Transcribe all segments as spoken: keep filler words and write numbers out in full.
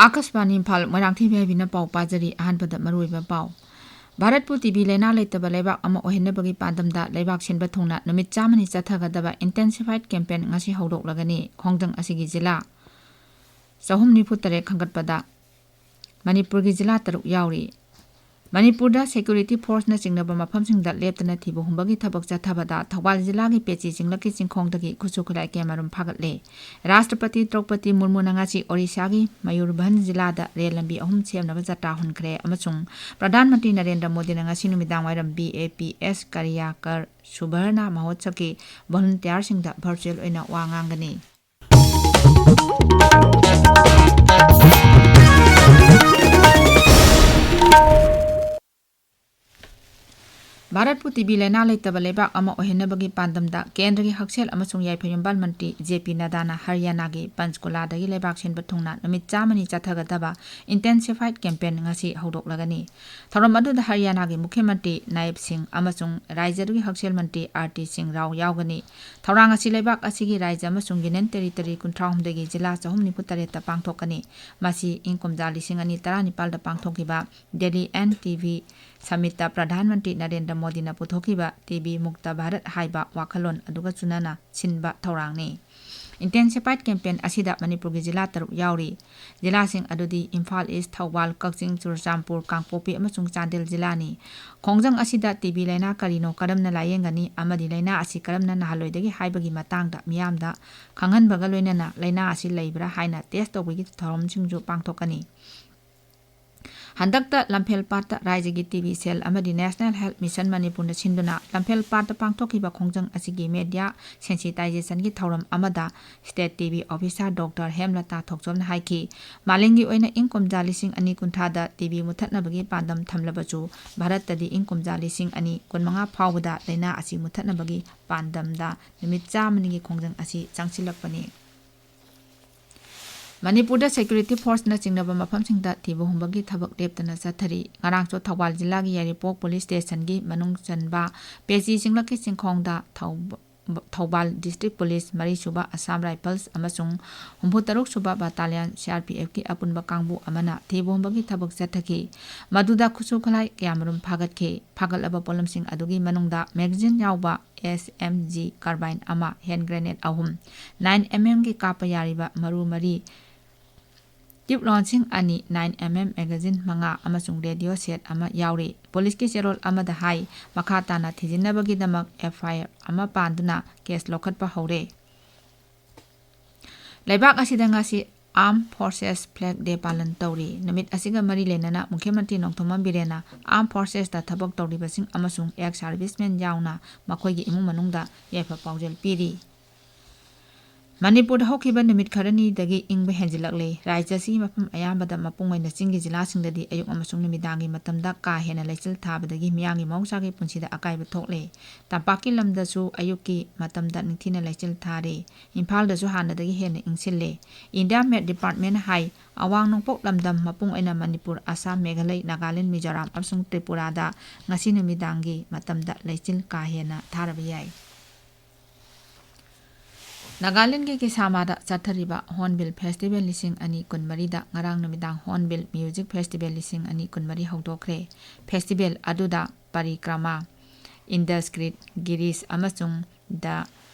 ꯑꯥꯀꯥꯁꯕꯥꯅꯤ ꯏꯝꯐꯥꯜ, ꯃꯣꯏꯔꯥꯡꯊꯦꯝ ꯌꯥꯏꯕꯤꯅ ꯄꯥꯎ ꯄꯥꯖꯔꯤ꯫ ꯑꯍꯥꯟꯕꯗ ꯃꯔꯨꯑꯣꯏꯕ ꯄꯥꯎ꯫ ꯚꯥꯔꯠꯄꯨ ꯇꯤ ꯕꯤ ꯂꯥꯏꯅꯥ ꯂꯩꯇꯕ ꯂꯩꯕꯥꯛ ꯑꯃ ꯑꯣꯏꯍꯟꯅꯕꯒꯤ ꯄꯥꯟꯗꯝꯗ ꯂꯩꯕꯥꯛ ꯁꯤꯟꯕ ꯊꯨꯡꯅ ꯅꯨꯃꯤꯠ ꯆꯥꯝꯃꯅꯤ ꯆꯠꯊꯒꯗꯕ Intensified Campaign ꯉꯁꯤ ꯍꯧꯗꯣꯛꯂꯒꯅꯤ꯫ ꯈꯣꯡꯖꯪ ꯑꯁꯤꯒꯤ ꯖꯤꯂꯥ ꯆꯍꯨꯝ ꯅꯤꯐꯨ ꯇꯔꯦꯠ ꯈꯟꯒꯠꯄꯗ ꯃꯅꯤꯄꯨꯔꯒꯤ ꯖꯤꯂꯥ ꯇꯔꯨꯛ ꯌꯥꯎꯔꯤ꯫ ꯃꯅꯤꯄꯨꯔꯗ security forceꯅ ꯆꯤꯡꯅꯕ ꯃꯐꯝꯁꯤꯡꯗ ꯂꯦꯞꯇꯅ ꯊꯤꯕ ꯍꯨꯝꯕꯒꯤ ꯊꯕꯛ ꯆꯠꯊꯕꯗ ꯊꯧꯕꯥꯜ ꯖꯤꯂꯥꯒꯤ ꯄꯦꯆꯤ ꯆꯤꯡꯂꯛꯀꯤ ꯆꯤꯡꯈꯣꯡꯗꯒꯤ ꯈꯨꯠꯁꯨ ꯈꯨꯠꯂꯥꯏ ꯀꯌꯥꯃꯔꯨꯝ ꯐꯥꯒꯠꯂꯦ꯫ ꯔꯥꯁꯇ꯭ꯔꯄꯇꯤ ꯗ꯭ꯔꯧꯄꯗꯤ ꯃꯨꯔꯃꯨꯅ ꯉꯁꯤ ꯑꯣꯔꯤꯁꯥꯒꯤ ꯃꯌꯨꯔꯚꯟꯖ ꯖꯤꯂꯥꯗ ꯔꯦꯜ ꯂꯝꯕꯤ ꯑꯍꯨꯝ ꯁꯦꯝꯅꯕ ꯖꯇ꯭ꯔꯥ ꯍꯨꯟꯈ꯭ꯔꯦ ꯑꯃꯁꯨꯡ ꯄ꯭ꯔꯙꯥꯟ ꯃꯟꯇ꯭ꯔꯤ ꯅꯔꯦꯟꯗ꯭ꯔ ꯃꯣꯗꯤꯅ ꯉꯁꯤ ꯅꯨꯃꯤꯗꯥꯡ ꯋꯥꯏꯔꯝ B A P S ꯀꯔꯤꯌꯥꯀꯔ ꯁꯨꯕꯔꯅ ꯃꯍꯣꯠꯁꯕꯀꯤ volunteerꯁꯤꯡꯗ virtual ꯑꯣꯏꯅ ꯋꯥ ꯉꯥꯡꯒꯅꯤ꯫ ꯚꯥꯔꯠꯄꯨ ꯇꯤ ꯕꯤ ꯂꯥꯏꯅꯥ ꯂꯩꯇꯕ ꯂꯩꯕꯥꯛ ꯑꯃ ꯑꯣꯏꯍꯟꯅꯕꯒꯤ ꯄꯥꯟꯗꯝꯗ ꯀꯦꯟꯗ꯭ꯔꯒꯤ ꯍꯛꯁꯦꯜ ꯑꯃꯁꯨꯡ ꯌꯥꯏꯐ ꯌꯨꯝꯕꯥꯜ ꯃꯟꯇ꯭ꯔꯤ J P ꯅꯗꯥꯅ ꯍꯔꯤꯌꯥꯅꯥꯒꯤ ꯄꯟꯆꯀꯨꯂꯥꯗꯒꯤ ꯂꯩꯕꯥꯛ ꯁꯤꯟꯕ ꯊꯨꯡꯅ ꯅꯨꯃꯤꯠ ꯆꯥꯝꯃꯅꯤ ꯆꯠꯊꯒꯗꯕ Intensified Campaign ꯉꯁꯤ ꯍꯧꯗꯣꯛꯂꯒꯅꯤ꯫ ꯊꯧꯔꯝ ꯑꯗꯨꯗ ꯍꯔꯤꯌꯥꯅꯥꯒꯤ ꯃꯨꯈ꯭ꯌ ꯃꯟꯇ꯭ꯔꯤ ꯅꯥꯌꯕ ꯁꯤꯡ ꯑꯃꯁꯨꯡ ꯔꯥꯖ꯭ꯌꯗꯨꯒꯤ ꯍꯛꯁꯦꯜ ꯃꯟꯇ꯭ꯔꯤ ꯑꯥꯔ ꯇꯤ ꯁꯤꯡ ꯔꯥꯎ ꯌꯥꯎꯒꯅꯤ꯫ ꯊꯧꯔꯥꯡ ꯑꯁꯤ ꯂꯩꯕꯥꯛ ꯑꯁꯤꯒꯤ ꯔꯥꯖ꯭ꯌ ꯑꯃꯁꯨꯡ ꯌꯨꯅꯤꯌꯟ ꯇꯦꯔꯤꯇꯣꯔꯤ ꯀꯨꯟꯊ꯭ꯔꯥ ꯍꯨꯝꯗꯣꯏꯒꯤ ꯖꯤꯂꯥ ꯆꯍꯨꯝ ꯅꯤꯐꯨ ꯇꯔꯦꯠꯇ ꯄꯥꯡꯊꯣꯛꯀꯅꯤ꯫ ꯃꯁꯤ ꯏꯪ ꯀꯨꯝꯖꯥ ꯂꯤꯁꯤꯡ ꯑꯅꯤ ꯇꯔꯥꯅꯤꯄꯥꯜꯗ ꯄꯥꯡꯊꯣꯛꯈꯤꯕ Delhi and T V ꯁꯃꯤꯠꯇ Pradhan Mantri Narendra ꯃꯣꯗꯤꯅ ꯄꯨꯊꯣꯛꯈꯤꯕ ꯇꯤ ꯕꯤ ꯃꯨꯛꯇ ꯚꯥꯔꯠ ꯍꯥꯏꯕ ꯋꯥꯈꯜꯂꯣꯟ ꯑꯗꯨꯒ ꯆꯨꯅꯅ ꯁꯤꯟꯕ ꯊꯧꯔꯥꯡꯅꯤ꯫ Intensified Campaign ꯑꯁꯤꯗ ꯃꯅꯤꯄꯨꯔꯒꯤ ꯖꯤꯂꯥ ꯇꯔꯨꯛ ꯌꯥꯎꯔꯤ꯫ ꯖꯤꯂꯥꯁꯤꯡ ꯑꯗꯨꯗꯤ ꯏꯝꯐꯥꯜ ꯏꯁ꯭ꯠ, ꯊꯧꯕꯥꯜ, ꯀꯛꯆꯤꯡ, ꯆꯨꯔꯆꯥꯟꯄꯨꯔ, ꯀꯥꯡꯄꯣꯛꯄꯤ ꯑꯃꯁꯨꯡ ꯆꯥꯟꯗꯦꯜ ꯖꯤꯂꯥꯅꯤ꯫ ꯈꯣꯡꯖꯪ ꯑꯁꯤꯗ ꯇꯤ ꯕꯤ ꯂꯥꯏꯅꯥ ꯀꯔꯤꯅꯣ, ꯀꯔꯝꯅ ꯂꯥꯌꯦꯡꯒꯅꯤ ꯑꯃꯗꯤ ꯂꯥꯏꯅꯥ ꯑꯁꯤ ꯀꯔꯝꯅ ꯅꯥꯍꯜꯂꯣꯏꯗꯒꯦ ꯍꯥꯏꯕꯒꯤ ꯃꯇꯥꯡꯗ ꯃꯤꯌꯥꯝꯗ ꯈꯪꯍꯟꯕꯒ ꯂꯣꯏꯅꯅ ꯂꯥꯏꯅꯥ ꯑꯁꯤ ꯂꯩꯕ꯭ꯔꯥ ꯍꯥꯏꯅ test ꯇꯧꯕꯒꯤ ꯊꯧꯔꯝꯁꯤꯡꯁꯨ ꯄꯥꯡꯊꯣꯛꯀꯅꯤ꯫ ꯍꯟꯗꯛꯇ ꯂꯝꯐꯦꯜ ꯄꯥꯠꯇ ꯔꯥꯖ꯭ꯌꯒꯤ ꯇꯤ ꯕꯤ cell ꯑꯃꯗꯤ National Health Mission ꯃꯅꯤꯄꯨꯔꯅ ꯁꯤꯟꯗꯨꯅ ꯂꯝꯐꯦꯜ ꯄꯥꯠꯇ ꯄꯥꯡꯊꯣꯛꯈꯤꯕ ꯈꯣꯡꯖꯪ ꯑꯁꯤꯒꯤ media sensitizationꯒꯤ ꯊꯧꯔꯝ ꯑꯃꯗ state T B officer Doctor ꯍꯦꯝꯂꯇꯥ ꯊꯣꯛꯆꯣꯝꯅ ꯍꯥꯏꯈꯤ, ꯃꯥꯂꯦꯝꯒꯤ ꯑꯣꯏꯅ ꯏꯪ ꯀꯨꯝꯖꯥ ꯂꯤꯁꯤꯡ ꯑꯅꯤ ꯀꯨꯟꯊ꯭ꯔꯥꯗ ꯇꯤ ꯕꯤ ꯃꯨꯊꯠꯅꯕꯒꯤ ꯄꯥꯟꯗꯝ ꯊꯝꯂꯕꯁꯨ ꯚꯥꯔꯠꯇꯗꯤ ꯏꯪ ꯀꯨꯝꯖꯥ ꯂꯤꯁꯤꯡ ꯑꯅꯤ ꯀꯨꯟꯃꯉꯥ ꯐꯥꯎꯕꯗ ꯂꯥꯏꯅꯥ ꯑꯁꯤ ꯃꯨꯊꯠꯅꯕꯒꯤ ꯄꯥꯟꯗꯝꯗ ꯅꯨꯃꯤꯠ ꯆꯥꯝꯃꯅꯤꯒꯤ ꯈꯣꯡꯖꯪ ꯑꯁꯤ ꯆꯪꯁꯤꯜꯂꯛꯄꯅꯤ꯫ ꯃꯅꯤꯄꯨꯔꯗ security forceꯅ ꯆꯤꯡꯅꯕ ꯃꯐꯝꯁꯤꯡꯗ ꯊꯤꯕ ꯍꯨꯝꯕꯒꯤ ꯊꯕꯛ ꯂꯦꯞꯇꯅ ꯆꯠꯊꯔꯤ꯫ ꯉꯔꯥꯡꯁꯨ ꯊꯧꯕꯥꯜ ꯖꯤꯂꯥꯒꯤ ꯌꯥꯏꯔꯤꯄꯣꯛ police stationꯒꯤ ꯃꯅꯨꯡ ꯆꯟꯕ ꯄꯦꯆꯤ ꯆꯤꯡꯂꯛꯀꯤ ꯆꯤꯡꯈꯣꯡꯗ ꯊꯧꯕ-, Thoubal District Police, ꯃꯔꯤꯁꯨꯕ Assam Rifles ꯑꯃꯁꯨꯡ ꯍꯨꯝꯐꯨꯇꯔꯨꯛ ꯁꯨꯕ Battalion C R P F ꯀꯤ ꯑꯄꯨꯟꯕ ꯀꯥꯡꯕꯨ ꯑꯃꯅ ꯊꯤꯕꯣꯡꯕꯒꯤ ꯊꯕꯛ ꯆꯠꯊꯈꯤ꯫ ꯃꯗꯨꯗ ꯈꯨꯠꯁꯨ ꯈꯨꯠꯂꯥꯏ ꯀꯌꯥꯃꯔꯨꯝ ꯐꯥꯒꯠꯈꯤ꯫ ꯐꯥꯒꯠꯂꯕ ꯄꯣꯠꯂꯝꯁꯤꯡ ꯑꯗꯨꯒꯤ ꯃꯅꯨꯡꯗ magazine ꯌꯥꯎꯕ S M G carbine ꯑꯃ, hand grenade ꯑꯍꯨꯝ, nine M M ꯒꯤ ꯀꯥꯞꯄ ꯌꯥꯔꯤꯕ ꯃꯔꯨ ꯃꯔꯤ, tube ꯂꯣꯟꯁꯤꯡ ꯑꯅꯤ, nine M M magazine ꯃꯉꯥ ꯑꯃꯁꯨꯡ radio set ꯑꯃ ꯌꯥꯎꯔꯤ꯫ ꯄꯨꯂꯤꯁꯀꯤ ꯆꯦꯔꯣꯜ ꯑꯃꯗ ꯍꯥꯏ, ꯃꯈꯥ ꯇꯥꯅ ꯊꯤꯖꯤꯟꯅꯕꯒꯤꯗꯃꯛ F I R ꯑꯃ ꯄꯥꯟꯗꯨꯅ case ꯂꯧꯈꯠꯄ ꯍꯧꯔꯦ꯫ ꯂꯩꯕꯥꯛ ꯑꯁꯤꯗ ꯉꯁꯤ Armed Forces Flag Day ꯄꯥꯂꯟ ꯇꯧꯔꯤ꯫ ꯅꯨꯃꯤꯠ ꯑꯁꯤꯒ ꯃꯔꯤ ꯂꯩꯅꯅ ꯃꯨꯈ꯭ꯌ ꯃꯟꯇ꯭ꯔꯤ ꯅꯣꯡꯊꯣꯝꯕꯝ ꯕꯤꯔꯦꯟꯅ Armed Forcesꯇ ꯊꯕꯛ ꯇꯧꯔꯤꯕꯁꯤꯡ ꯑꯃꯁꯨꯡ ex servicemen ꯌꯥꯎꯅ ꯃꯈꯣꯏꯒꯤ ꯏꯃꯨꯡ ꯃꯅꯨꯡꯗ ꯌꯥꯏꯐ ꯄꯥꯎꯖꯦꯜ ꯄꯤꯔꯤ꯫ ꯃꯅꯤꯄꯨꯔꯗ ꯍꯧꯈꯤꯕ ꯅꯨꯃꯤꯠ ꯈꯔꯅꯤꯗꯒꯤ ꯏꯪꯕ ꯍꯦꯟꯖꯤꯜꯂꯛꯂꯦ꯫ ꯔꯥꯖ꯭ꯌ ꯑꯁꯤꯒꯤ ꯃꯐꯝ ꯑꯌꯥꯝꯕꯗ, ꯃꯄꯨꯡ ꯑꯣꯏꯅ ꯆꯤꯡꯒꯤ ꯖꯤꯂꯥꯁꯤꯡꯗꯗꯤ ꯑꯌꯨꯛ ꯑꯃꯁꯨꯡ ꯅꯨꯃꯤꯗꯥꯡꯒꯤ ꯃꯇꯝꯗ ꯀꯥ ꯍꯦꯟꯅ ꯂꯩꯆꯤꯜ ꯊꯥꯕꯗꯒꯤ ꯃꯤꯌꯥꯝꯒꯤ ꯃꯍꯧꯁꯥꯒꯤ ꯄꯨꯟꯁꯤꯗ ꯑꯀꯥꯏꯕ ꯊꯣꯛꯂꯦ꯫ ꯇꯝꯄꯥꯛꯀꯤ ꯂꯝꯗꯁꯨ ꯑꯌꯨꯛꯀꯤ ꯃꯇꯝꯗ ꯅꯤꯡꯊꯤꯅ ꯂꯩꯆꯤꯜ ꯊꯥꯔꯦ꯫ ꯏꯝꯐꯥꯜꯗꯁꯨ ꯍꯥꯟꯅꯗꯒꯤ ꯍꯦꯟꯅ ꯏꯪꯁꯤꯜꯂꯦ꯫ India Met Department ꯍꯥꯏ, ꯑꯋꯥꯡ ꯅꯣꯡꯄꯣꯛ ꯂꯝꯗꯝ, ꯃꯄꯨꯡ ꯑꯣꯏꯅ ꯃꯅꯤꯄꯨꯔ, ꯑꯁꯥꯝ, ꯃꯦꯘꯥꯂꯩ, ꯅꯥꯒꯥꯂꯦꯟ, ꯃꯤꯖꯣꯔꯥꯝ ꯑꯃꯁꯨꯡ ꯇ꯭ꯔꯤꯄꯨꯔꯥꯗ ꯉꯁꯤ ꯅꯨꯃꯤꯗꯥꯡꯒꯤ ꯃꯇꯝꯗ ꯂꯩꯆꯤꯜ ꯀꯥ ꯍꯦꯟꯅ ꯊꯥꯔꯕ ꯌꯥꯏ꯫ ꯅꯥꯒꯥꯂꯦꯟꯒꯤ ꯀꯤꯁꯥꯃꯥꯗ ꯆꯠꯊꯔꯤꯕ Hornbill Festival ꯂꯤꯁꯤꯡ ꯑꯅꯤ ꯀꯨꯟꯃꯔꯤꯗ ꯉꯔꯥꯡ ꯅꯨꯃꯤꯗꯥꯡ Hornbill Music Festival ꯂꯤꯁꯤꯡ ꯑꯅꯤ ꯀꯨꯟꯃꯔꯤ ꯍꯧꯗꯣꯛꯈ꯭ꯔꯦ꯫ Festival ꯑꯗꯨꯗ Parikrama, Indus Grid, Girish ꯑꯃꯁꯨꯡ The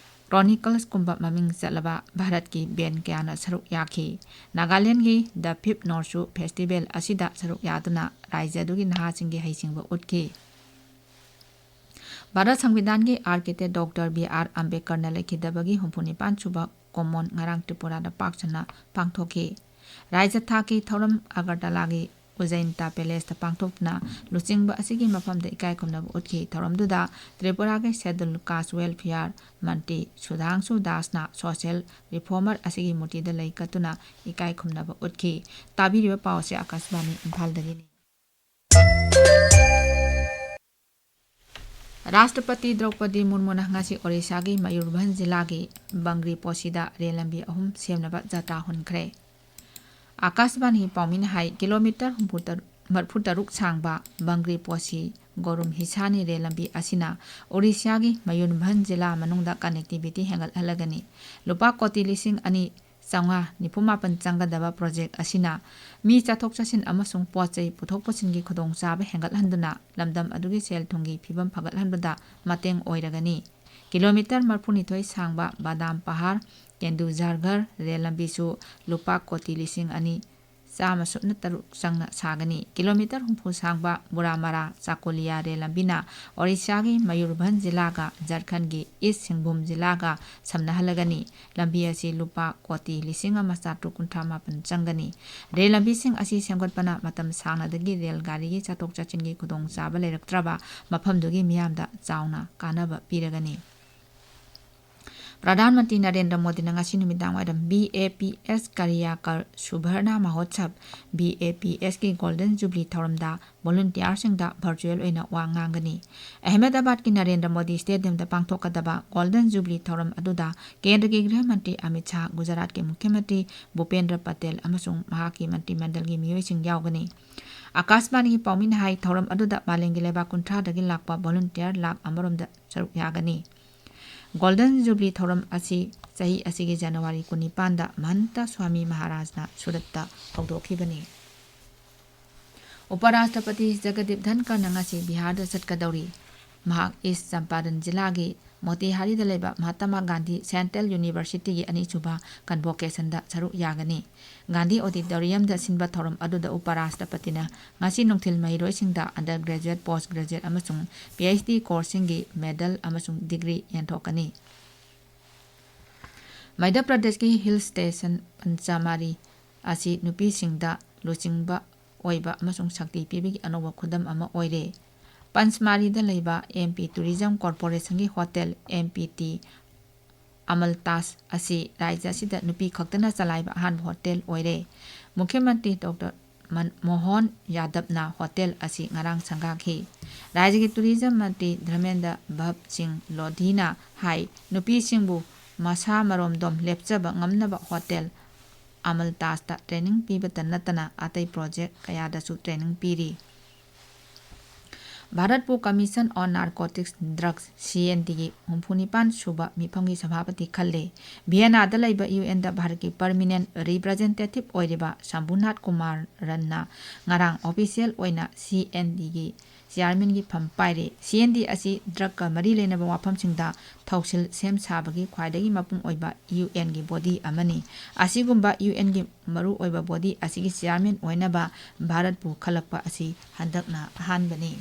Chroniclesꯀꯨꯝꯕ ꯃꯃꯤꯡ ꯆꯠꯂꯕ ꯚꯥꯔꯠꯀꯤ band ꯀꯌꯥꯅ ꯁꯔꯨꯛ ꯌꯥꯈꯤ꯫ ꯅꯥꯒꯥꯂꯦꯟꯒꯤ The Fifth Northꯁꯨ festival ꯑꯁꯤꯗ ꯁꯔꯨꯛ ꯌꯥꯗꯨꯅ ꯔꯥꯖ꯭ꯌ ꯑꯗꯨꯒꯤ ꯅꯍꯥꯁꯤꯡꯒꯤ ꯍꯩꯁꯤꯡꯕ ꯎꯠꯈꯤ꯫ Bharat ꯁꯪꯕꯤꯙꯥꯟꯒꯤ architect Doctor B R ꯑꯝꯕꯦꯗꯀꯔꯅ ꯂꯩꯈꯤꯗꯕꯒꯤ ꯍꯨꯝꯐꯨꯅꯤꯄꯥꯟ ꯁꯨꯕ ꯀꯨꯝꯑꯣꯟ ꯉꯔꯥꯡ ꯇ꯭ꯔꯤꯄꯨꯔꯥꯗ ꯄꯥꯛ ꯁꯟꯅ ꯄꯥꯡꯊꯣꯛꯈꯤ꯫ ꯔꯥꯖ꯭ꯌ ꯊꯥꯛꯀꯤ ꯊꯧꯔꯝ ꯑꯒꯔꯇꯂꯥꯒꯤ ꯎꯖꯩꯟꯇꯥ Palaceꯇ ꯄꯥꯡꯊꯣꯛꯇꯨꯅ ꯂꯨꯆꯤꯡꯕ ꯑꯁꯤꯒꯤ ꯃꯐꯝꯗ ꯏꯀꯥꯏ ꯈꯨꯝꯅꯕ ꯎꯠꯈꯤ꯫ ꯊꯧꯔꯝꯗꯨꯗ ꯇ꯭ꯔꯤꯄꯨꯔꯥꯒꯤ Scheduled Caste Welfare ꯃꯟꯇ꯭ꯔꯤ ꯁꯨꯙꯥꯡꯁꯨ ꯗꯥꯁꯅ social reformer ꯑꯁꯤꯒꯤ ꯃꯨꯔꯇꯤꯗ ꯂꯩ ꯀꯠꯇꯨꯅ ꯏꯀꯥꯏ ꯈꯨꯝꯅꯕ ꯎꯠꯈꯤ꯫ ꯇꯥꯕꯤꯔꯤꯕ ꯄꯥꯎ ꯑꯁꯤ ꯑꯥꯀꯥꯁꯕꯥꯅꯤ ꯏꯝꯐꯥꯜꯗꯒꯤꯅꯤ꯫ ꯔꯥꯁꯇ꯭ꯔꯄꯇꯤ ꯗ꯭ꯔꯧꯄꯗꯤ ꯃꯨꯔꯃꯨꯅ ꯉꯁꯤ ꯑꯣꯔꯤꯁꯥꯒꯤ ꯃꯌꯨꯔꯚꯟꯖ ꯖꯤꯂꯥꯒꯤ ꯕꯪꯒ꯭ꯔꯤ ꯄꯣꯁꯤꯗ ꯔꯦꯜ ꯂꯝꯕꯤ ꯑꯍꯨꯝ ꯁꯦꯝꯅꯕ ꯖꯇ꯭ꯔꯥ ꯍꯨꯟꯈ꯭ꯔꯦ꯫ ꯑꯥꯀꯥꯁꯕꯥꯅꯤ ꯄꯥꯎꯃꯤꯅ ꯍꯥꯏ, ꯀꯤꯂꯣꯃꯤꯇꯔ ꯍꯨꯝꯐꯨ ꯇꯔꯨꯛ, ꯃꯔꯤꯐꯨ ꯇꯔꯨꯛ ꯁꯥꯡꯕ ꯕꯪꯒ꯭ꯔꯤ ꯄꯣꯁꯤ ꯒꯣꯔꯨꯝ ꯍꯤꯁꯥꯅꯤ ꯔꯦꯜ ꯂꯝꯕꯤ ꯑꯁꯤꯅ ꯑꯣꯔꯤꯁꯥꯒꯤ ꯃꯌꯨꯔꯚꯟꯖ ꯖꯤꯂꯥ ꯃꯅꯨꯡꯗ connectivity ꯍꯦꯟꯒꯠꯍꯜꯂꯒꯅꯤ꯫ ꯂꯨꯄꯥ ꯀꯣꯇꯤ ꯂꯤꯁꯤꯡ ꯑꯅꯤ ꯆꯥꯝꯃꯉꯥ ꯅꯤꯐꯨ ꯃꯥꯄꯟ ꯆꯪꯒꯗꯕ ꯄ꯭ꯔꯣꯖꯦꯛ ꯑꯁꯤꯅ ꯃꯤ ꯆꯠꯊꯣꯛ ꯆꯠꯁꯤꯟ ꯑꯃꯁꯨꯡ ꯄꯣꯠ ꯆꯩ ꯄꯨꯊꯣꯛ ꯄꯨꯁꯤꯟꯒꯤ ꯈꯨꯗꯣꯡꯆꯥꯕ ꯍꯦꯟꯒꯠꯍꯟꯗꯨꯅ ꯂꯝꯗꯝ ꯑꯗꯨꯒꯤ ꯁꯦꯜ ꯊꯨꯝꯒꯤ ꯐꯤꯕꯝ ꯐꯒꯠꯍꯟꯕꯗ ꯃꯇꯦꯡ ꯑꯣꯏꯔꯒꯅꯤ꯫ ꯀꯤꯂꯣꯃꯤꯇꯔ ꯃꯔꯤꯐꯨꯅꯤꯊꯣꯏ ꯁꯥꯡꯕ ꯕꯥꯗꯥꯝ ꯄꯍꯥꯔ ꯀꯦꯟꯗꯨ ꯖꯥꯔꯒꯔ ꯔꯦꯜ ꯂꯝꯕꯤꯁꯨ ꯂꯨꯄꯥ ꯀꯣꯇꯤ ꯂꯤꯁꯤꯡ ꯑꯅꯤ ꯆꯥꯝꯃ ꯁꯨꯞꯅ ꯇꯔꯨꯛ ꯆꯪꯅ ꯁꯥꯒꯅꯤ꯫ ꯀꯤꯂꯣꯃꯤꯇꯔ ꯍꯨꯝꯐꯨ ꯁꯥꯡꯕ ꯕꯨꯔꯥꯃꯥꯔꯥ ꯆꯥꯀꯣꯂꯤꯌꯥ ꯔꯦꯜ ꯂꯝꯕꯤꯅ ꯑꯣꯔꯤꯁꯥꯒꯤ ꯃꯌꯨꯔꯚꯟꯖ ꯖꯤꯂꯥꯒ ꯖꯔꯈꯟꯒꯤ ꯏꯁ ꯁꯤꯡꯚꯨꯝ ꯖꯤꯂꯥꯒ ꯁꯝꯅꯍꯜꯂꯒꯅꯤ꯫ ꯂꯝꯕꯤ ꯑꯁꯤ ꯂꯨꯄꯥ ꯀꯣꯇꯤ ꯂꯤꯁꯤꯡ ꯑꯃ ꯆꯥꯇ꯭ꯔꯨꯛ ꯀꯨꯟꯊ꯭ꯔꯥ ꯃꯥꯄꯟ ꯆꯪꯒꯅꯤ꯫ ꯔꯦꯜ ꯂꯝꯕꯤꯁꯤꯡ ꯑꯁꯤ ꯁꯦꯝꯒꯠꯄꯅ ꯃꯇꯝ ꯁꯥꯡꯅꯗꯒꯤ ꯔꯦꯜ ꯒꯥꯔꯤꯒꯤ ꯆꯠꯊꯣꯛ ꯆꯠꯁꯤꯟꯒꯤ ꯈꯨꯗꯣꯡꯆꯥꯕ ꯂꯩꯔꯛꯇ꯭ꯔꯕ ꯃꯐꯝꯗꯨꯒꯤ ꯃꯤꯌꯥꯝꯗ ꯆꯥꯎꯅ ꯀꯥꯟꯅꯕ ꯄꯤꯔꯒꯅꯤ꯫ ꯄ꯭ꯔꯙꯥꯟ ꯃꯟꯇ꯭ꯔꯤ ꯅꯔꯦꯟꯗ꯭ꯔ ꯃꯣꯗꯤꯅ ꯉꯁꯤ ꯅꯨꯃꯤꯗꯥꯡ ꯋꯥꯏꯔꯝ ꯕꯤ ꯑꯦ ꯄꯤ ꯑꯦꯁ ꯀꯔꯤꯌꯥꯀꯔ ꯁꯨꯕꯔꯅ ꯃꯍꯣꯠꯁꯕ, ꯕꯤ ꯑꯦ ꯄꯤ ꯑꯦꯁꯀꯤ ꯒꯣꯜꯗꯟ ꯖꯨꯕ꯭ꯂꯤ ꯊꯧꯔꯝꯗ ꯚꯣꯂꯨꯟꯇꯤꯌꯥꯔꯁꯤꯡꯗ ꯚꯔꯆꯨꯋꯦꯜ ꯑꯣꯏꯅ ꯋꯥ ꯉꯥꯡꯒꯅꯤ꯫ ꯑꯍꯃꯦꯗꯕꯥꯗꯀꯤ ꯅꯔꯦꯟꯗ꯭ꯔ ꯃꯣꯗꯤ ꯁ꯭ꯇꯦꯗꯤꯌꯝꯗ ꯄꯥꯡꯊꯣꯛꯀꯗꯕ ꯒꯣꯜꯗꯟ ꯖꯨꯕ꯭ꯂꯤ ꯊꯧꯔꯝ ꯑꯗꯨꯗ ꯀꯦꯟꯗ꯭ꯔꯒꯤ ꯒ꯭ꯔꯍ ꯃꯟꯇ꯭ꯔꯤ ꯑꯃꯤꯠ ꯁꯥꯍ, ꯒꯨꯖꯔꯥꯠꯀꯤ ꯃꯨꯈ꯭ꯌ ꯃꯟꯇ꯭ꯔꯤ ꯚꯨꯄꯦꯟꯗ꯭ꯔ ꯄꯇꯦꯜ ꯑꯃꯁꯨꯡ ꯃꯍꯥꯛꯀꯤ ꯃꯟꯇ꯭ꯔꯤ ꯃꯟꯗꯜꯒꯤ ꯃꯤꯑꯣꯏꯁꯤꯡ ꯌꯥꯎꯒꯅꯤ꯫ ꯑꯀꯥꯁꯕꯥꯅꯤꯒꯤ ꯄꯥꯎꯃꯤꯅ ꯍꯥꯏ, ꯊꯧꯔꯝ ꯑꯗꯨꯗ ꯃꯥꯂꯦꯝꯒꯤ ꯂꯩꯕꯥꯛ ꯀꯨꯟꯊ꯭ꯔꯥꯗꯒꯤ ꯂꯥꯛꯄ ꯚꯣꯂꯨꯟꯇꯤꯌꯥꯔ ꯂꯥꯈ ꯑꯃꯔꯣꯝꯗ ꯁꯔꯨꯛ ꯌꯥꯒꯅꯤ꯫ ꯒꯣꯜꯗꯟ ꯖꯨꯕ꯭ꯂꯤ ꯊꯧꯔꯝ ꯑꯁꯤ ꯆꯍꯤ ꯑꯁꯤꯒꯤ ꯖꯅꯋꯥꯔꯤ ꯀꯨꯟꯅꯤꯄꯥꯟꯗ ꯃꯍꯟꯇ ꯁ꯭ꯋꯥꯃꯤ ꯃꯍꯥꯔꯥꯖꯅ ꯁꯨꯔꯠꯇ ꯍꯧꯗꯣꯛꯈꯤꯕꯅꯤ꯫ ꯎꯄꯔꯥꯁꯇ꯭ꯔꯄꯇꯤ ꯖꯒꯗꯤꯞ ꯙꯟꯀꯔꯅ ꯉꯁꯤ ꯕꯤꯍꯥꯔꯗ ꯆꯠꯀꯗꯧꯔꯤ꯫ ꯃꯍꯥꯛ ꯏꯁ ꯆꯝꯄꯥꯔꯟ ꯖꯤꯂꯥꯒꯤ ꯃꯣꯇꯤꯍꯥꯔꯤꯗ ꯂꯩꯕ ꯃꯍꯥꯇꯃꯥ ꯒꯥꯟꯙꯤ ꯁꯦꯟꯇ꯭ꯔꯦꯜ ꯌꯨꯅꯤꯚꯔꯁꯤꯇꯤꯒꯤ ꯑꯅꯤꯁꯨꯕ ꯀꯟꯚꯣꯀꯦꯁꯟꯗ ꯁꯔꯨꯛ ꯌꯥꯒꯅꯤ꯫ ꯒꯥꯟꯙꯤ ꯑꯣꯗꯤꯇꯣꯔꯤꯌꯝꯗ ꯁꯤꯟꯕ ꯊꯧꯔꯝ ꯑꯗꯨꯗ ꯎꯄꯔꯥꯁꯇ꯭ꯔꯄꯇꯤꯅ ꯉꯁꯤ ꯅꯨꯡꯊꯤꯜ ꯃꯍꯩꯔꯣꯏꯁꯤꯡꯗ undergraduate, postgraduate ꯑꯃꯁꯨꯡ PhD ꯀꯣꯔꯁꯁꯤꯡꯒꯤ ꯃꯦꯗꯜ ꯑꯃꯁꯨꯡ ꯗꯤꯒ꯭ꯔꯤ ꯌꯦꯟꯊꯣꯛꯀꯅꯤ꯫ ꯃꯙ꯭ꯌ ꯄ꯭ꯔꯗꯦꯁꯀꯤ ꯍꯤꯜ ꯁ꯭ꯇꯦꯁꯟ ꯄꯟꯆꯃꯥꯔꯤ ꯑꯁꯤ ꯅꯨꯄꯤꯁꯤꯡꯗ ꯂꯨꯆꯤꯡꯕ ꯑꯣꯏꯕ ꯑꯃꯁꯨꯡ ꯁꯛꯇꯤ ꯄꯤꯕꯒꯤ ꯑꯅꯧꯕ ꯈꯨꯗꯝ ꯑꯃ ꯑꯣꯏꯔꯦ꯫ ꯄꯟꯆꯃꯥꯔꯤꯗ ꯂꯩꯕ MP Tourism Corporationꯒꯤ ꯍꯣꯇꯦꯜ, MPT ꯑꯃꯜ ꯇꯥꯖ ꯑꯁꯤ ꯔꯥꯖ꯭ꯌ ꯑꯁꯤꯗ ꯅꯨꯄꯤ ꯈꯛꯇꯅ ꯆꯂꯥꯏꯕ ꯑꯍꯥꯟꯕ ꯍꯣꯇꯦꯜ ꯑꯣꯏꯔꯦ꯫ ꯃꯨꯈ꯭ꯌ ꯃꯟꯇ꯭ꯔꯤ ꯗꯣꯛꯇꯔ ꯃꯟ-, ꯃꯣꯍꯟ ꯌꯥꯗꯕꯅ ꯍꯣꯇꯦꯜ ꯑꯁꯤ ꯉꯔꯥꯡ ꯁꯪꯒꯥꯈꯤ꯫ ꯔꯥꯖ꯭ꯌꯒꯤ ꯇꯨꯔꯤꯖꯝ ꯃꯟꯇ꯭ꯔꯤ ꯙꯔꯃꯦꯟꯗ꯭ꯔ ꯚꯕ ꯁꯤꯡ ꯂꯣꯙꯤꯅ ꯍꯥꯏ, ꯅꯨꯄꯤꯁꯤꯡꯕꯨ ꯃꯁꯥ ꯃꯔꯣꯝꯗꯣꯝ ꯂꯦꯞꯆꯕ ꯉꯝꯅꯕ ꯍꯣꯇꯦꯜ ꯑꯃꯜ ꯇꯥꯖꯇ training ꯄꯤꯕꯇ ꯅꯠꯇꯅ ꯑꯇꯩ project ꯀꯌꯥꯗꯁꯨ training ꯄꯤꯔꯤ꯫ ꯚꯥꯔꯠꯄꯨ Commission on Narcotics Drugs, C N D ꯒꯤ ꯍꯨꯝꯐꯨ ꯅꯤꯄꯥꯟ ꯁꯨꯕ ꯃꯤꯐꯝꯒꯤ ꯁꯚꯥꯄꯇꯤ ꯈꯜꯂꯦ꯫ ꯚꯤꯌꯦꯅꯥꯗ ꯂꯩꯕ U N ꯗ ꯚꯥꯔꯠꯀꯤ permanent representative ꯑꯣꯏꯔꯤꯕ ꯁꯝꯚꯨꯅꯥꯊ ꯀꯨꯃꯥꯔꯟꯅ ꯉꯔꯥꯡ official ꯑꯣꯏꯅ C N D ꯒꯤ chairman ꯒꯤ ꯐꯝ ꯄꯥꯏꯔꯦ꯫ C N D ꯑꯁꯤ drug ꯀ ꯃꯔꯤ ꯂꯩꯅꯕ ꯋꯥꯐꯝꯁꯤꯡꯗ ꯊꯧꯁꯤꯜ ꯁꯦꯝ ꯁꯥꯕꯒꯤ ꯈ꯭ꯋꯥꯏꯗꯒꯤ ꯃꯄꯨꯡ ꯑꯣꯏꯕ U N ꯒꯤ body ꯑꯃꯅꯤ꯫ ꯑꯁꯤꯒꯨꯝꯕ U N ꯒꯤ ꯃꯔꯨ ꯑꯣꯏꯕ body ꯑꯁꯤꯒꯤ chairman ꯑꯣꯏꯅꯕ ꯚꯥꯔꯠꯄꯨ ꯈꯜꯂꯛꯄ ꯑꯁꯤ ꯍꯟꯗꯛꯅ ꯑꯍꯥꯟꯕꯅꯤ꯫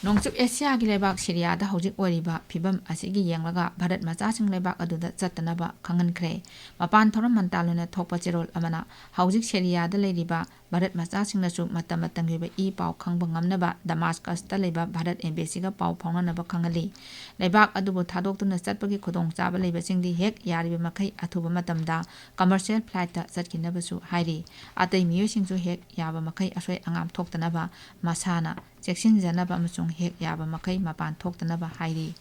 ꯅꯣꯡꯆꯨꯞ ꯑꯦꯁꯤꯌꯥꯒꯤ ꯂꯩꯕꯥꯛ ꯁꯤꯔꯤꯌꯥꯗ ꯍꯧꯖꯤꯛ ꯑꯣꯏꯔꯤꯕ ꯐꯤꯕꯝ ꯑꯁꯤꯒꯤ ꯌꯦꯡꯂꯒ ꯚꯥꯔꯠ ꯃꯆꯥꯁꯤꯡ ꯂꯩꯕꯥꯛ ꯑꯗꯨꯗ ꯆꯠꯇꯅꯕ ꯈꯪꯍꯟꯈ꯭ꯔꯦ꯫ ꯃꯄꯥꯟ ꯊꯧꯔꯝ ꯃꯟꯇꯥꯂꯨꯅ ꯊꯣꯛꯄ ꯆꯦꯔꯣꯜ ꯑꯃꯅ ꯍꯧꯖꯤꯛ ꯁꯤꯔꯤꯌꯥꯗ ꯂꯩꯔꯤꯕ ꯚꯥꯔꯠ ꯃꯆꯥꯁꯤꯡꯅꯁꯨ ꯃꯇꯝ ꯃꯇꯝꯒꯤ ꯑꯣꯏꯕ ꯏ ꯄꯥꯎ ꯈꯪꯕ ꯉꯝꯅꯕ ꯗꯃꯥꯁꯀꯁꯇ ꯂꯩꯕ ꯚꯥꯔꯠ embassy ꯒ ꯄꯥꯎ ꯐꯥꯎꯅꯅꯕ ꯈꯪꯍꯜꯂꯤ꯫ ꯂꯩꯕꯥꯛ ꯑꯗꯨꯕꯨ ꯊꯥꯗꯣꯛꯇꯨꯅ ꯆꯠꯄꯒꯤ ꯈꯨꯗꯣꯡꯆꯥꯕ ꯂꯩꯕꯁꯤꯡꯗꯤ ꯍꯦꯛ ꯌꯥꯔꯤꯕ ꯃꯈꯩ ꯑꯊꯨꯕ ꯃꯇꯝꯗ commercial flight ꯇ ꯆꯠꯈꯤꯅꯕꯁꯨ ꯍꯥꯏꯔꯤ꯫ ꯑꯇꯩ ꯃꯤꯑꯣꯏꯁꯤꯡꯁꯨ ꯍꯦꯛ ꯌꯥꯕ ꯃꯈꯩ ꯑꯁꯣꯏ ꯑꯉꯥꯝ ꯊꯣꯛꯇꯅꯕ ꯃꯁꯥꯅ ꯆꯦꯛꯁꯤꯟꯖꯅꯕ ꯑꯃꯁꯨꯡ ꯍꯦꯛ ꯌꯥꯕ ꯃꯈꯩ ꯃꯄꯥꯟ ꯊꯣꯛꯇꯅꯕ ꯍꯥꯏꯔꯤ꯫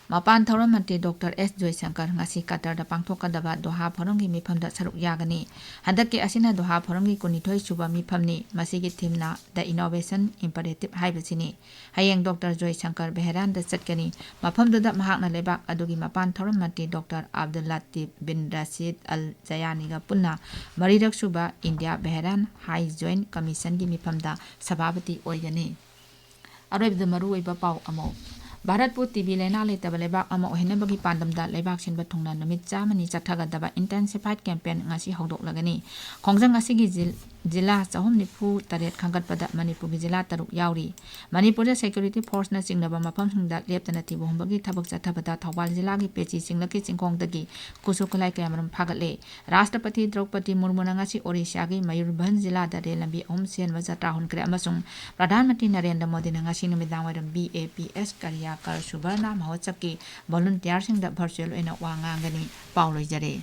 ꯃꯄꯥꯟ ꯊꯧꯔꯝ ꯃꯟꯇ꯭ꯔꯤ ꯗꯣꯛꯇꯔ ꯑꯦꯁ ꯖꯣꯏꯁꯪꯀꯔ ꯉꯁꯤ ꯀꯇꯔꯗ ꯄꯥꯡꯊꯣꯛꯀꯗꯕ ꯗꯣꯍꯥ ꯐꯣꯔꯝꯒꯤ ꯃꯤꯐꯝꯗ ꯁꯔꯨꯛ ꯌꯥꯒꯅꯤ꯫ ꯍꯟꯗꯛꯀꯤ ꯑꯁꯤꯅ ꯗꯣꯍꯥ ꯐꯣꯔꯝꯒꯤ ꯀꯨꯟꯅꯤꯊꯣꯏ ꯁꯨꯕ ꯃꯤꯐꯝꯅꯤ꯫ ꯃꯁꯤꯒꯤ theme ꯅ The Innovation Imperative ꯍꯥꯏꯕꯁꯤꯅꯤ꯫ ꯍꯌꯦꯡ ꯗꯣꯛꯇꯔ ꯖꯣꯏꯁꯪꯀꯔ ꯕꯦꯍꯔꯥꯟꯗ ꯆꯠꯀꯅꯤ꯫ ꯃꯐꯝꯗꯨꯗ ꯃꯍꯥꯛꯅ ꯂꯩꯕꯥꯛ ꯑꯗꯨꯒꯤ ꯃꯄꯥꯟ ꯊꯧꯔꯝ ꯃꯟꯇ꯭ꯔꯤ ꯗꯣꯛꯇꯔ ꯑꯕꯗꯨꯜ ꯂꯥꯇꯤꯐ ꯕꯤꯟ ꯔꯁꯤꯗ ꯑꯜ ꯖꯌꯥꯅꯤꯒ ꯄꯨꯟꯅ ꯃꯔꯤꯔꯛ ꯁꯨꯕ ꯏꯟꯗꯤꯌꯥ ꯕꯦꯍꯔꯥꯟ High Joint Commission ꯒꯤ ꯃꯤꯐꯝꯗ ꯁꯚꯥꯄꯇꯤ ꯑꯣꯏꯒꯅꯤ꯫ ꯑꯔꯣꯏꯕꯗ ꯃꯔꯨꯑꯣꯏꯕ ꯄꯥꯎ ꯑꯃ꯫ ꯚꯥꯔꯠꯄꯨ ꯇꯤ ꯕꯤ ꯂꯥꯏꯅꯥ ꯂꯩꯇꯕ ꯂꯩꯕꯥꯛ ꯑꯃ ꯑꯣꯏꯍꯟꯅꯕꯒꯤ ꯄꯥꯟꯗꯝꯗ ꯂꯩꯕꯥꯛ ꯁꯤꯟꯕ ꯊꯨꯡꯅ ꯅꯨꯃꯤꯠ ꯆꯥꯝꯃꯅꯤ ꯆꯠꯊꯒꯗꯕ intensified campaign ꯉꯁꯤ ꯍꯧꯗꯣꯛꯂꯒꯅꯤ꯫ ꯈꯣꯡꯖꯪ ꯑꯁꯤꯒꯤ ꯖꯤꯜ-, ꯖꯤꯂꯥ ꯆꯍꯨꯝ ꯅꯤꯐꯨ ꯇꯔꯦꯠ ꯈꯟꯒꯠꯄꯗ ꯃꯅꯤꯄꯨꯔꯒꯤ ꯖꯤꯂꯥ ꯇꯔꯨꯛ ꯌꯥꯎꯔꯤ꯫ ꯃꯅꯤꯄꯨꯔꯗ security force ꯅꯆꯤꯡꯕ ꯃꯐꯝꯁꯤꯡꯗ ꯂꯦꯞꯇꯅ ꯊꯤꯕ ꯍꯨꯝꯕꯒꯤ ꯊꯕꯛ ꯆꯠꯊꯕꯗ ꯊꯧꯕꯥꯜ ꯖꯤꯂꯥꯒꯤ ꯄꯦꯆꯤ ꯆꯤꯡꯂꯛꯀꯤ ꯆꯤꯡꯈꯣꯡꯗꯒꯤ ꯈꯨꯠꯁꯨ ꯈꯨꯠꯂꯥꯏ ꯀꯌꯥꯃꯔꯨꯝ ꯐꯥꯒꯠꯂꯦ꯫ ꯔꯥꯁꯇ꯭ꯔꯄꯇꯤ ꯗ꯭ꯔꯧꯄꯗꯤ ꯃꯨꯔꯃꯨꯅ ꯉꯁꯤ ꯑꯣꯔꯤꯁꯥꯒꯤ ꯃꯌꯨꯔꯚꯟꯖ ꯖꯤꯂꯥꯗ ꯔꯦꯜ ꯂꯝꯕꯤ ꯑꯍꯨꯝ ꯁꯦꯝꯕ ꯖꯇ꯭ꯔꯥ ꯍꯨꯟꯈ꯭ꯔꯦ ꯑꯃꯁꯨꯡ ꯄ꯭ꯔꯙꯥꯟ ꯃꯟꯇ꯭ꯔꯤ ꯅꯔꯦꯟꯗ꯭ꯔ ꯃꯣꯗꯤꯅ ꯉꯁꯤ ꯅꯨꯃꯤꯗꯥꯡꯋꯥꯏꯔꯝ B A P S ꯀꯔꯤꯌꯥꯀꯔ ꯁꯨꯕꯔꯅ ꯃꯍꯣꯠꯁꯕꯀꯤ volunteer ꯁꯤꯡꯗ virtual ꯑꯣꯏꯅ ꯋꯥ ꯉꯥꯡꯒꯅꯤ꯫ ꯄꯥꯎ ꯂꯣꯏꯖꯔꯦ꯫